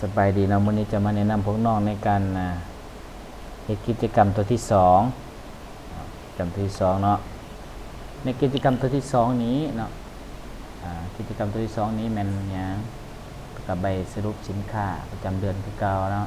ສະບາຍດີເນາະ, ມື້ນີ້ຈະມາແນະນຳພວກນ້ອງໃນການ ອ່າ ເຮັດກິດຈະກຳຕົວທີສອງ, ກິດຈະກຳຕົວທີສອງເນາະ. ໃນກິດຈະກຳຕົວທີສອງນີ້ເນາະ, ອ່າ ກິດຈະກຳຕົວທີສອງນີ້ແມ່ນຫຍັງ? ກໍໃບສະຫຼຸບສິນຄ້າປະຈຳເດືອນຄືເກົ່າເນາະ,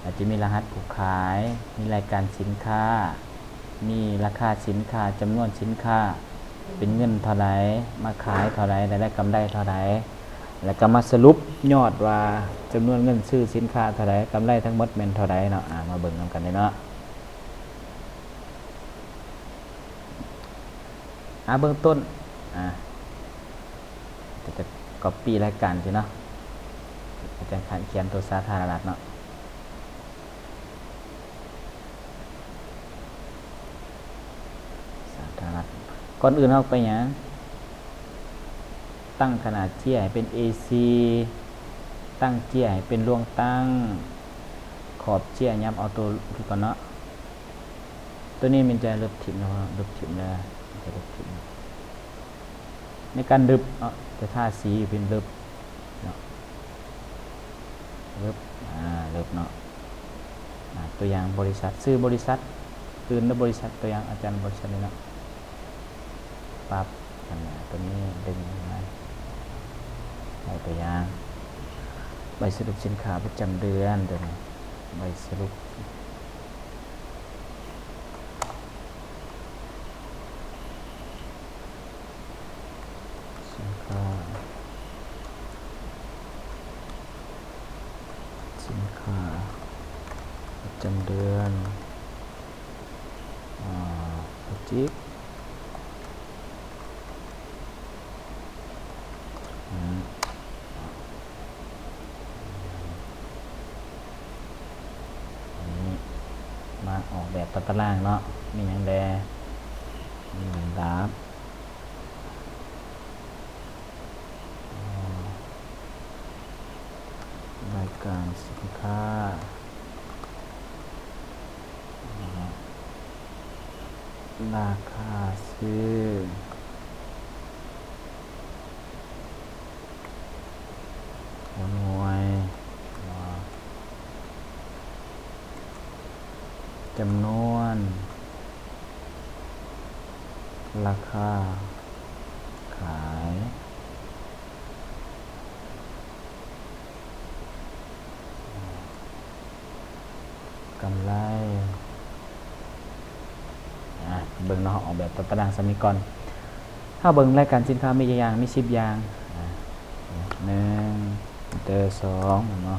ອາດຈະມີລະຫັດຜູ້ຂາຍ, ມີລາຍການສິນຄ້າ, ມີລາຄາສິນຄ້າ, ຈຳນວນສິນຄ້າ ເປັນເງິນເທົ່າໃດ, ມາຂາຍເທົ່າໃດ, ໄດ້ກຳໄລເທົ່າໃດ, ແລ້ວກໍມາສະຫຼຸບຍອດວ່າຈຳນວນເງິນຊື້ສິນຄ້າເທົ່າໃດ, ກຳໄລທັງໝົດແມ່ນເທົ່າໃດເນາະ. ອາ ມາເບິ່ງນຳກັນເລີຍເນາະ. ອາ ເບື້ອງຕົ້ນ ອາ ຈະກັອບປີ້ລາຍການຊິເນາະ, ອາຈານຂຽນຕົວສາທາລະນະລັດເນາະ. ສາທາລະນະລັດ. ກ່ອນອື່ນເຮົາໄປຫຍັງ? ຕັ້ງຂະໜາດເຈ້ຍໃຫ້ເປັນເອສີ່, ຕັ້ງເຈ້ຍໃຫ້ເປັນລວງຕັ້ງ, ຂອບເຈ້ຍຫຍັບເອົາໂຕຄືກ່ອນເນາະ. ໂຕນີ້ມັນຈະລົບຖິ້ມເນາະ, ລົບຖິ້ມເດີ, ຈະລົບຖິ້ມ. ໃນການລຶບເນາະ, ຈະທາສີເປັນລຶບເນາະ, ລຶບ ອາ ລຶບເນາະ. ອາ ຕົວຢ່າງບໍລິສັດ, ຊື່ບໍລິສັດ, ຕື່ນເດີບໍລິສັດ, ຕົວຢ່າງອາຈານບໍລິສັດນີ້ເນາະ. ປັບ ອັນນີ້ ຕົວນີ້ດຶງມາ, ໃຫ້ຕົວຢ່າງ ໃບສະຫຼຸບສິນຄ້າປະຈຳເດືອນ, ຕົວນີ້ ໃບສະຫຼຸບ ສິນຄ້າ ສິນຄ້າປະຈຳເດືອນ ອາ ໂລຈິກ ອາ ອັນນີ້ມາອອກແບບຕາຕະລາງເນາະ, ມີຫຍັງແດ່? ມີລຳດັບ ອາ ລາຍການສິນຄ້າ ລາຄາຊື້ ຫົວໜ່ວຍ ຈຳນວນ ລາຄາຂາຍ ກຳໄລ. ອາ ເບິ່ງເນາະ, ອອກແບບຕາຕະລາງສ່ຳນີ້ກ່ອນ. ເຮົາເບິ່ງລາຍການສິນຄ້າມີຈັກຢ່າງ? ມີສິບຢ່າງ. ອາ ໜຶ່ງ ເຕີ ສອງ ແມ່ນບໍ່?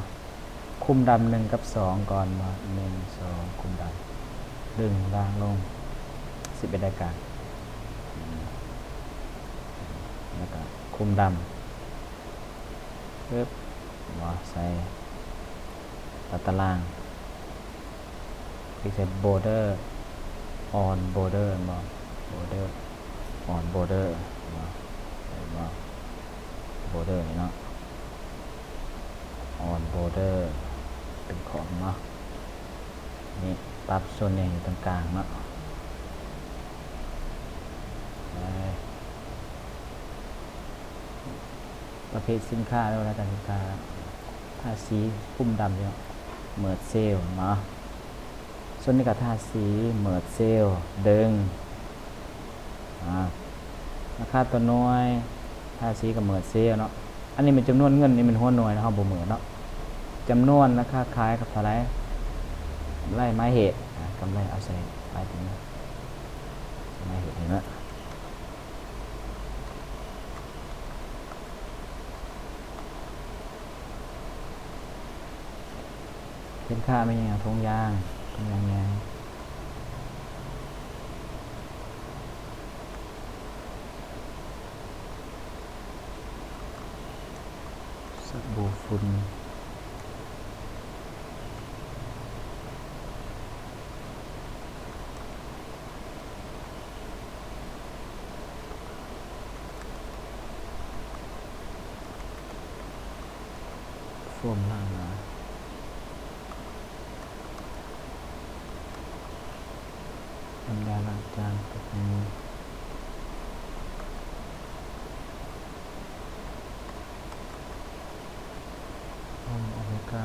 ຄຸມດຳໜຶ່ງກັບສອງກ່ອນເນາະ, ໜຶ່ງ ສອງ ຄຸມດຳ ດຶງວາງລົງ ສິບເອັດລາຍການ ແລ້ວກໍຄຸມດຳ ປຶບ ເນາະ ໃສ່ຕາຕະລາງ ຄລິກໃສ່ Border, On Border ແມ່ນບໍ່? Border, On Border ເນາະ, ເຫັນບໍ່? Border ນີ້ເນາະ, On Border ເປັນຂອບເນາະ. ນີ້ ປັບສ່ວນໃຫຍ່ຢູ່ຕາງກາງເນາະ. ປະເພດສິນຄ້າ ຫຼືວ່າລາຍການສິນຄ້າ ທາສີ ປຸ່ມດຳຢູ່ Merge Cell ເນາະ. ສ່ວນນີ້ກໍທາສີ Merge Cell ດຶງ ອາ ລາຄາຕໍ່ໜ່ວຍ ທາສີກໍ Merge Cell ເນາະ. ອັນນີ້ແມ່ນຈຳນວນເງິນ, ນີ້ແມ່ນຫົວໜ່ວຍ ເຮົາບໍ່ Merge ເນາະ. ຈຳນວນລາຄາຂາຍກັບເທົ່າໃດ? ກຳໄລ ໝາຍເຫດ ອາ ກຳໄລເອົາໃສ່ປາຍຕົວນີ້ ໝາຍເຫດນີ້ເນາະ. ສິນຄ້າແມ່ນຫຍັງ? ຖົງຢາງ, ຖົງຢາງແມ່ນ ສະບູຝຸ່ນ. ໂຟມລ້າງໜ້າ, ນ້ຳຢາລ້າງຈານ, ໂຟມອອກ ກາ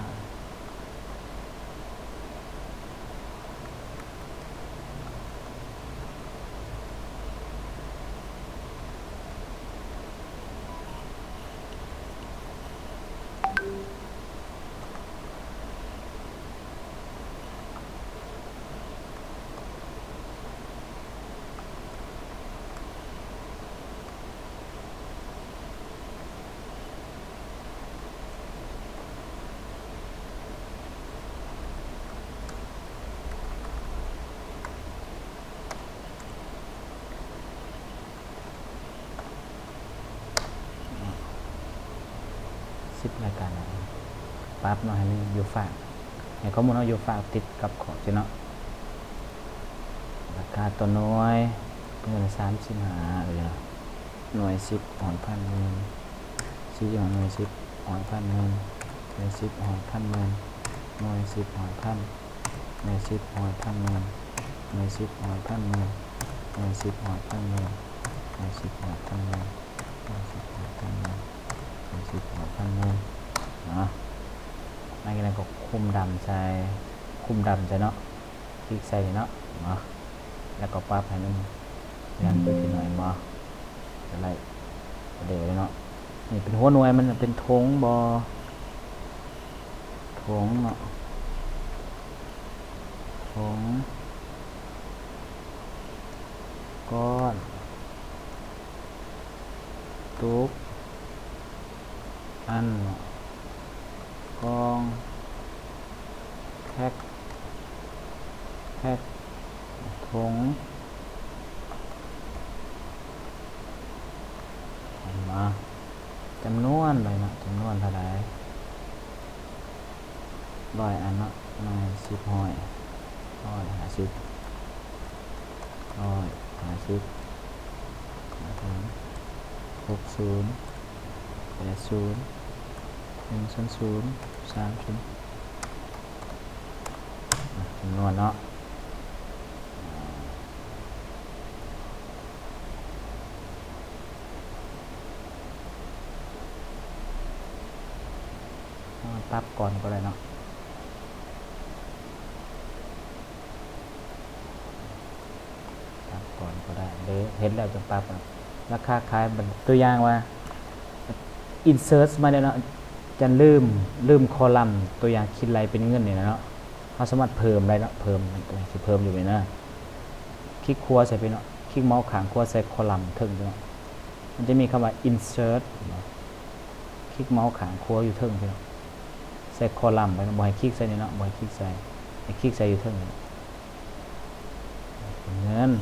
ສິບລາຍການ ປັບເນາະ ໃຫ້ມັນຢູ່ຟາກ ໃຫ້ຂໍ້ມູນເຮົາຢູ່ຟາກຕິດກັບຂອບຊີ້ເນາະ. ລາຄາຕໍ່ໜ່ວຍ ເປັນເງິນສາມສິບຫ້າເລີຍ. ໜ່ວຍ ສິບ ຮ້ອຍ ພັນ ໝື່ນ ສີ່ ໜ່ວຍ ສິບ ຮ້ອຍ ພັນ ໝື່ນ ໜ່ວຍ ສິບ ຮ້ອຍ ພັນ ໝື່ນ ໜ່ວຍ ສິບ ຮ້ອຍ ພັນ ໜ່ວຍ ສິບ ຮ້ອຍ ພັນ ໝື່ນ ໜ່ວຍ ສິບ ຮ້ອຍ ພັນ ໝື່ນ ໜ່ວຍ ສິບ ຮ້ອຍ ພັນ ໝື່ນ ໜ່ວຍ ສິບ ຮ້ອຍ ພັນ ໝື່ນ ໜ່ວຍ ສິບ ຮ້ອຍ ພັນ ໝື່ນ ໜ່ວຍ ສິບ ຮ້ອຍ ພັນ ໝື່ນ ເນາະ. ຫຼັງຈາກນັ້ນກໍຄຸມດຳໃສ່ ຄຸມດຳໃສ່ເນາະ. ຄລິກໃສ່ນີ້ເນາະ ເນາະ ແລ້ວກໍປັບໃຫ້ມັນເລື່ອນໄປທີ່ໜ່ວຍ ເຫັນບໍ່? ສະໄລເດີເນາະ. ນີ້ເປັນຫົວໜ່ວຍ ມັນເປັນຖົງບໍ່? ຖົງເນາະ ຖົງ ກ້ອນ ຕຸກ ອັນ ກ້ອງ ແພັກ ແພັກ ຖົງ ເຫັນບໍ່? ຈຳນວນໄດ້ເນາະ ຈຳນວນເທົ່າໃດ? ຮ້ອຍອັນເນາະ ໜ່ວຍ ສິບ ຮ້ອຍ ຮ້ອຍຫ້າສິບ ຮ້ອຍຫ້າສິບ ຫົກສູນ ແປດສູນ ໜຶ່ງສູນສູນ ສາມສູນ ຈຳນວນເນາະ. ປັບກ່ອນກໍໄດ້ເນາະ ປັບກ່ອນກໍໄດ້ ຫຼືເຮັດແລ້ວຈັ່ງປັບ. ລາຄາຂາຍ ຕົວຢ່າງວ່າ insert ມາແລ້ວເນາະ ຈະລືມ ລືມຄໍລັມ ຕົວຢ່າງຄິດໄລ່ເປັນເງິນນີ້ນະເນາະ ເຮົາສາມາດເພີ່ມໄດ້ເນາະ ເພີ່ມ ຕົວຢ່າງຊິເພີ່ມຢູ່ນີ້ນະ ຄລິກຂວາໃສ່ພີ່ນ້ອງ ຄລິກເມົາສ໌ຂ້າງຂວາໃສ່ຄໍລັມເທິງພີ່ນ້ອງ ມັນຈະມີຄຳວ່າ insert ພີ່ນ້ອງ ຄລິກເມົາສ໌ຂ້າງຂວາຢູ່ເທິງພີ່ນ້ອງ ໃສ່ຄໍລັມໄປເນາະ ບໍ່ໃຫ້ຄລິກໃສ່ນີ້ເນາະ ບໍ່ໃຫ້ຄລິກໃສ່ ໃຫ້ຄລິກໃສ່ຢູ່ເທິງນີ້ ເປັນເງິນ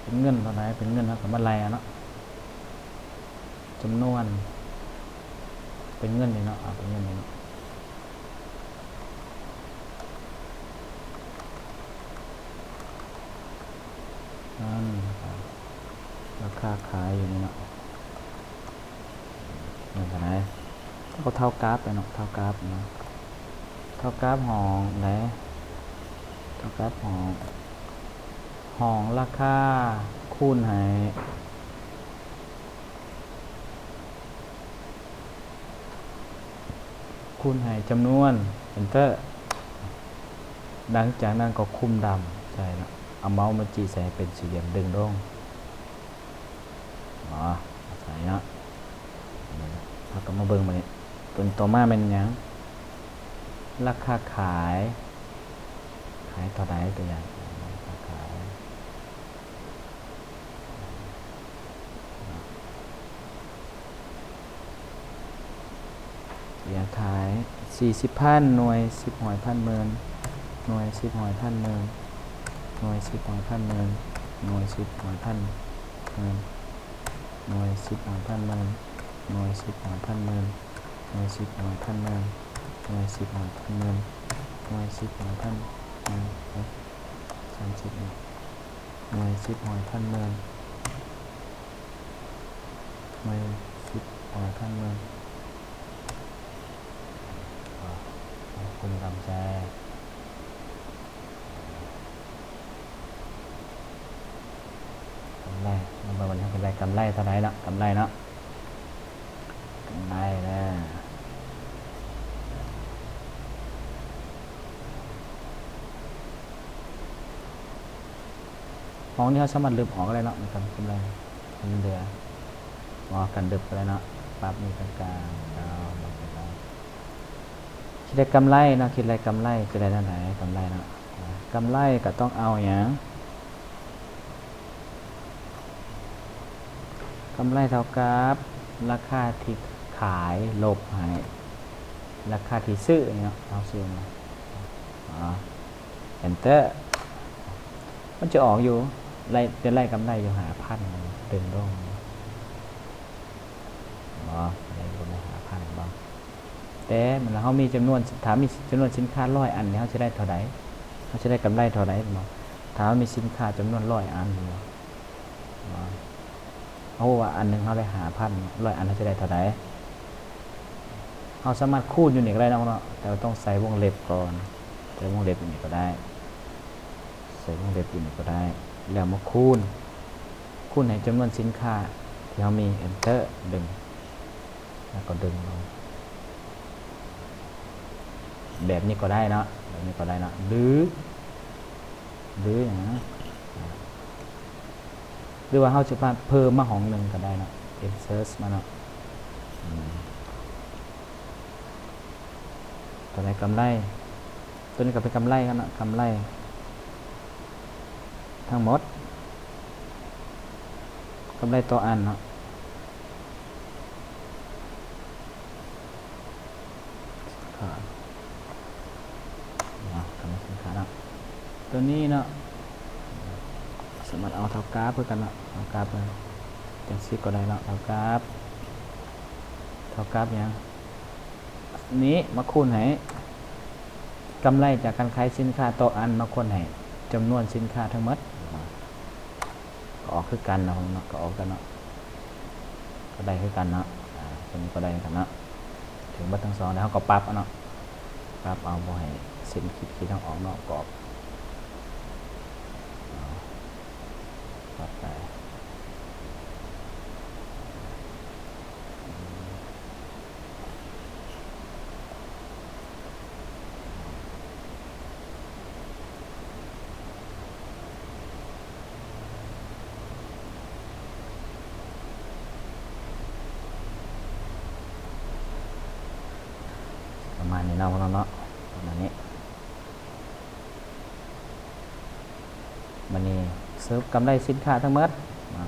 ເປັນເງິນເທົ່າໃດ ເປັນເງິນເຮົາກໍມາໄລ່ເອົາເນາະ ຈຳນວນ ເປັນເງິນນີ້ເນາະ ເອົາເປັນເງິນນີ້ເນາະ ນັ້ນ ລາຄາຂາຍຢູ່ນີ້ເນາະ ເງິນເທົ່າໃດ ເທົ່າກັບເນາະ ເທົ່າກັບເນາະ ເທົ່າກັບຫ້ອງໃດ ເທົ່າກັບຫ້ອງ ຫ້ອງລາຄາຄູນໃຫ້ ຄູນໃຫ້ຈຳນວນ Enter ຫຼັງຈາກນັ້ນກໍຄຸມດຳໃສ່ເນາະ ເອົາເມົາສ໌ມາຈີ້ໃສ່ໃຫ້ເປັນສີ່ຫຼ່ຽມ ດຶງລົງ ອໍ ໃສ່ເນາະ ເຮົາກໍມາເບິ່ງບາດນີ້ ຕົວຕໍ່ມາແມ່ນຫຍັງ ລາຄາຂາຍ ຂາຍເທົ່າໃດ ຕົວຢ່າງ ລາຄາຂາຍ ຢ່າງຂາຍສີ່ສິບພັນ ໜ່ວຍສິບ ຮ້ອຍ ພັນ ໝື່ນ ໜ່ວຍສິບ ຮ້ອຍ ພັນ ໝື່ນ ໜ່ວຍສິບ ຮ້ອຍ ພັນ ໝື່ນ ໜ່ວຍສິບ ຮ້ອຍ ພັນ ໝື່ນ ໜ່ວຍສິບ ຮ້ອຍ ພັນ ໝື່ນ ໜ່ວຍສິບ ຮ້ອຍ ພັນ ໝື່ນ ໜ່ວຍສິບ ຮ້ອຍ ພັນ ໝື່ນ ໜ່ວຍສິບ ຮ້ອຍ ພັນ ໝື່ນ ໜ່ວຍສິບ ຮ້ອຍ ພັນ ໝື່ນ ສາມສິບ ໜ່ວຍສິບ ຮ້ອຍ ພັນ ໝື່ນ ໜ່ວຍສິບ ຮ້ອຍ ພັນ ໝື່ນ ອາ ຄຸມດຳໃສ່ ເປັນ ໄດ້ ເບິ່ງວ່າເຮົາຈະໄດ້ກຳໄລເທົ່າໃດເນາະ ກຳໄລເນາະ ກຳໄລເດີ ຫ້ອງນີ້ເຮົາສາມາດລຶບອອກໄດ້ເນາະ ມັນກຳໄລ ມັນເຫຼືອ ບໍ່ ກັນດຶບກໍໄດ້ເນາະ ປັບນີ້ກາງໆ ເອົາ ຊິໄດ້ກຳໄລເນາະ ຄິດໄລ່ກຳໄລ ຊິໄດ້ແນວໃດ ກຳໄລເນາະ ອາ ກຳໄລກໍຕ້ອງເອົາຫຍັງ ກຳໄລເທົ່າກັບລາຄາທີ່ຂາຍລົບໃຫ້ລາຄາທີ່ຊື້ເນາະ ເຮົາຊື້ມາ ອໍ Enter ມັນຈະອອກຢູ່ ໄລ່ ຈະໄລ່ກຳໄລຢູ່ຫ້າພັນ ດຶງລົງ ບໍ່ ໄດ້ຢູ່ໃນຫ້າພັນ ເຫັນບໍ່? ແຕ່ເວລາເຮົາມີຈຳນວນ ຖ້າມີຈຳນວນສິນຄ້າຮ້ອຍອັນນີ້ ເຮົາຊິໄດ້ເທົ່າໃດ? ເຮົາຊິໄດ້ກຳໄລເທົ່າໃດ ເຫັນບໍ່? ຖ້າເຮົາມີສິນຄ້າຈຳນວນຮ້ອຍອັນນີ້ ເຮົາຮູ້ວ່າອັນໜຶ່ງເຮົາໄດ້ຫ້າພັນ ຮ້ອຍອັນເຮົາຊິໄດ້ເທົ່າໃດ? ເຮົາສາມາດຄູນຢູ່ນີ້ກໍໄດ້ເນາະ ແຕ່ວ່າຕ້ອງໃສ່ວົງເລັບກ່ອນ ໃສ່ວົງເລັບຢູ່ນີ້ກໍໄດ້ ໃສ່ວົງເລັບຢູ່ນີ້ກໍໄດ້ ແລ້ວມາຄູນ ຄູນໃຫ້ຈຳນວນສິນຄ້າທີ່ເຮົາມີ Enter ດຶງ ແລ້ວກໍດຶງລົງ ແບບນີ້ກໍໄດ້ເນາະ ແບບນີ້ກໍໄດ້ເນາະ ຫຼື ຫຼືຫຍັງ ຫຼືວ່າເຮົາຈະມາເພີ່ມມາຫ້ອງໜຶ່ງກໍໄດ້ເນາະ Insert ມາເນາະ ອືມ ຕົວໃດກຳໄລ ຕົວນີ້ກໍເປັນກຳໄລກັນເນາະ ກຳໄລທັງໝົດ ກຳໄລຕໍ່ອັນເນາະ ຂາດ ເນາະ ກຳໄລສິນຄ້າເນາະ ຕົວນີ້ເນາະ ສາມາດເອົາເທົ່າກັບຄືກັນເນາະ ເທົ່າກັບ ຈັ່ງຊີ້ກໍໄດ້ເນາະ ເທົ່າກັບ ເທົ່າກັບຫຍັງ? ນີ້ມາຄູນໃຫ້ກຳໄລຈາກການຂາຍສິນຄ້າຕໍ່ອັນ ມາຄູນໃຫ້ຈຳນວນສິນຄ້າທັງໝົດ ກໍອອກຄືກັນເນາະ ກໍອອກກັນເນາະ ກໍໄດ້ຄືກັນເນາະ ອາ ຕົວນີ້ກໍໄດ້ຄືກັນເນາະ ເຖິງເບິດທັງສອງແລ້ວ ເຮົາກໍປັບເອົາເນາະ ປັບເອົາ ບໍ່ໃຫ້ເສັ້ນຂີດໆ ເຮົາອອກນອກກອບ ປັບໄປ. ປະມານນີ້ເນາະ ເນາະ ປະມານນີ້. ບັດນີ້ສະຫຼຸບກຳໄລສິນຄ້າທັງໝົດເນາະ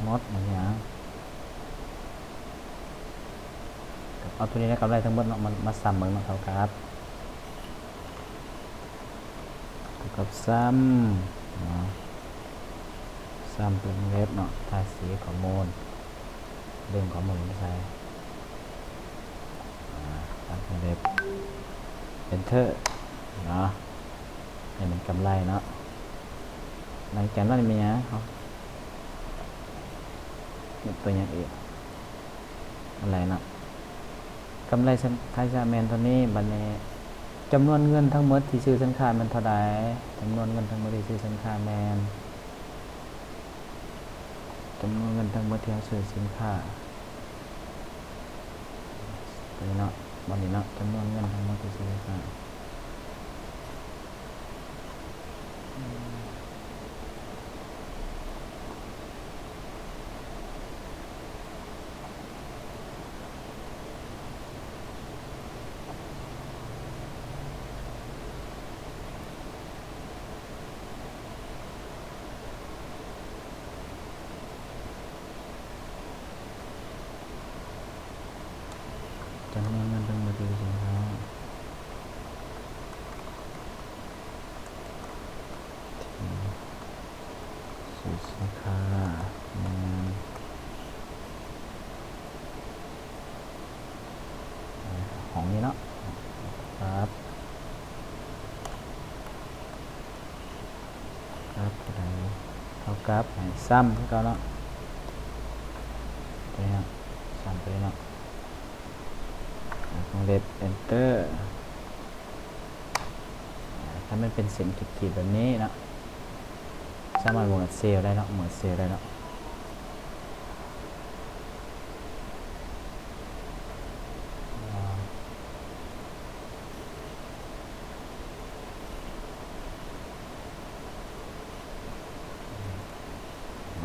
ໝົດ ແມ່ນຫຍັງ? ເອົາໂຕນີ້ໄດ້ກຳໄລທັງໝົດເນາະ ມາ ມາຊ້ຳເບິ່ງເນາະ ເທົ່າກັບ ເທົ່າກັບຊ້ຳເນາະ ຊ້ຳຕົວວົງເລັບເນາະ ທາສີຂໍ້ມູນ ດຶງຂໍ້ມູນມາໃສ່ ອ່າ ຕັດວົງເລັບ Enter ເນາະ ໃຫ້ມັນກຳໄລເນາະ. ຫຼັງຈາກນັ້ນແມ່ນຫຍັງ? ເຮົາເຮັດຕົວຫຍັງອີກ? ກຳໄລເນາະ ກຳໄລຂາຍສິນຄ້າແມ່ນເທົ່ານີ້. ບັດນີ້ຈຳນວນເງິນທັງໝົດທີ່ຊື້ສິນຄ້າແມ່ນເທົ່າໃດ? ຈຳນວນເງິນທັງໝົດທີ່ຊື້ສິນຄ້າແມ່ນ ຈຳນວນເງິນທັງໝົດທີ່ເຮົາຊື້ສິນຄ້າ ຕົວນີ້ເນາະ ບ່ອນນີ້ເນາະ ຈຳນວນເງິນທັງໝົດທີ່ຊື້ສິນຄ້າ ຈຳນວນເງິນທັງໝົດທີ່ຊື້ສິນຄ້າ ທີ່ຊື້ສິນຄ້າແມ່ນ ຫ້ອງນີ້ເນາະ ປັບ ກັບເທົ່າໃດ ເທົ່າກັບ ໃຫ້ຊ້ຳຄືເກົ່າເນາະ ຕົວນີ້ເນາະ ຊ້ຳຕົວນີ້ເນາະ ວົງເລັບ enter. ຖ້າມັນເປັນເສັ້ນຂີດໆແບບນີ້ເນາະ ສາມາດເວີດເຊວໄດ້ເນາະ ເວີດເຊວໄດ້ເນາະ.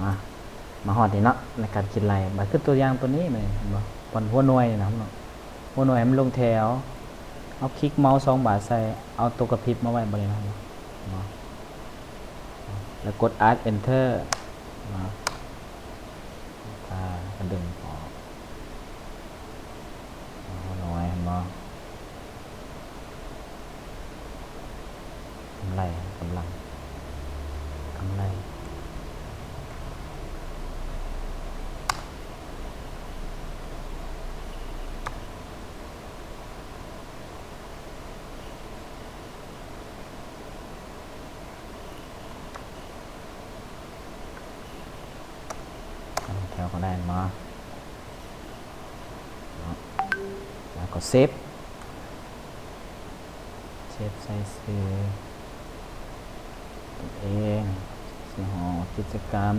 ມາ ມາຮອດນີ້ເນາະ ໃນການຂີດໄລ່ ບາດຄືຕົວຢ່າງຕົວນີ້ ແມ່ນບໍ່ ບ່ອນຫົວໜ່ວຍນີ້ນະເນາະ ຫົວໜ່ວຍໃຫ້ມັນລົງແຖວ ເຮົາຄລິກເມົາສອງບາດໃສ່ ເອົາຕົວກະພິບມາໄວ້ບ່ອນນີ້ນະ ເຫັນບໍ່ ແລ້ວກົດ Alt Enter ເນາະ ກະກະດຶງອອກ ຫົວໜ່ວຍ ເຫັນບໍ່? ກຳໄລ ກຳລັງ ກຳໄລ ແຖວກໍໄດ້ມາ ເນາະ ແລ້ວກໍເຊບ ເຊບໃສ່ຊື່ຕົວເອງ ຊື່ຫໍກິດຈະກຳ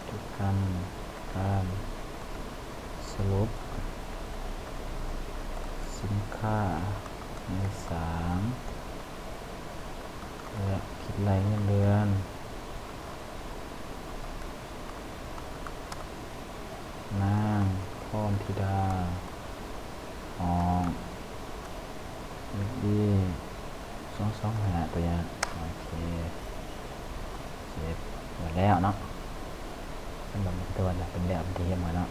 ກິດຈະກຳ ການສະຫຼຸບສິນຄ້າໃນສາມ ແລະ ຄິດໄລ່ເງິນເດືອນ ນາງ ພອນທິດາ ອອກ ເອັສບີ ສອງສອງຫ້າ ຕົວຢ່າງ ໂອເຄ ເສັດ ໝົດແລ້ວເນາະ ສຳລັບຕົວເປັນແບບທີ່ຮຽບຮ້ອຍເນາະ.